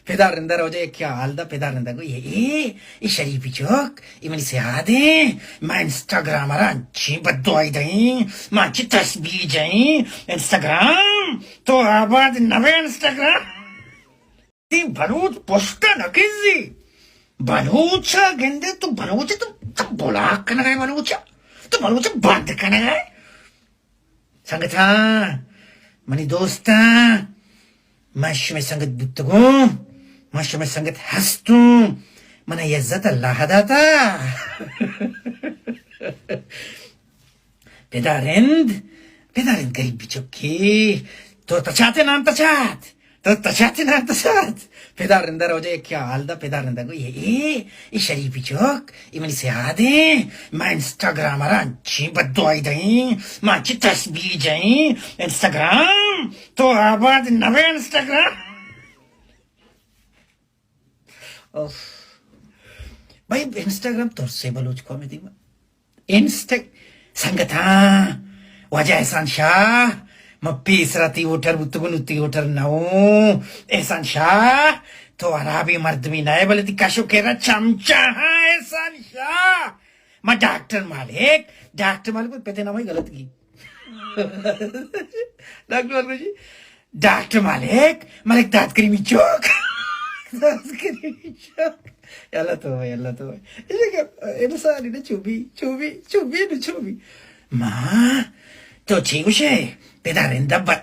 پدا رندا روجا یکے ءَ حال دا، پدا رندا گو، اے، اے، اے شریفی چک، اے منی سیاد ایں، ما انسٹاگرام ءَ را انچیں بددعائی دئیں، ما انچیں تسبیح جئیں، انسٹاگرام، تو آباد نہ بئے انسٹاگرام۔ تئی بلوچ پشت ءَ نہ کنزی۔ بلوچ ءَ گندے تو بلوچ ئے، تو، تو بلاک کنگ ءَ ئے بلوچ ءَ۔ تو بلوچ ءَ بند کنگ ءَ ئے۔ سنگتاں، منی دوستاں، من شمئے سنگت بوتگوں، من شمئے سنگت ہستوں، من ءَ عزت اللہ داتا۔ پدا رند، پدا رند گریبی چکے، تو تچاتے نام تچات، تو تچاتے نام تچات۔ پدا رندا روجا یکے ءَ حال دا، پدا رندا گو، اے، اے، اے شریفی چک، اے منی سیاد ایں، ما انسٹاگرام ءَ را انچیں بددعائی دئیں، ما انچیں تسبیح جئیں، انسٹاگرام، تو آباد نہ بئے انسٹاگرام۔ اف۔ بھائی، انسٹاگرام ترسے بلوچ قوم دیما۔ انسٹا-، سنگتاں، واجہ احسان شاہ، من پیسرا تئی ووٹر بوتگوں، نوں تئی ووٹر نہ اوں۔ احسان شاہ، تو ہرابیں مردمے نہ ئے، بلے تئی کش ءُ کرا چمچہ ہاں، احسان شاہ۔ من ڈاکٹر مالک، ڈاکٹر مالک، پتے نامے غلط گی۔ ڈاکٹر مالک جی، ڈاکٹر مالک، مالک داد کریمی چوک۔ داد کریمی چوک۔ یا اللہ تو، یا اللہ تو۔ اے کہ انسان نہ چوبی، چوبی، چوبی نہ چوبی۔ ماں، تو چی گوشے؟ پدا رندا بر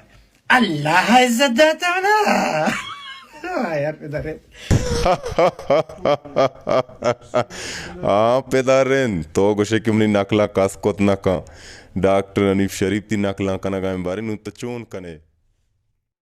اللہ عزت داتا نا۔ ہاں یار، پدا رند۔ ہاں، پدا رند۔ تو گوشے کہ منی نقلا کس کت نہ کن۔ ڈاکٹر حنیف شریف تئی نقلاں کنگا ایں، بارے نوں تو چون کنے؟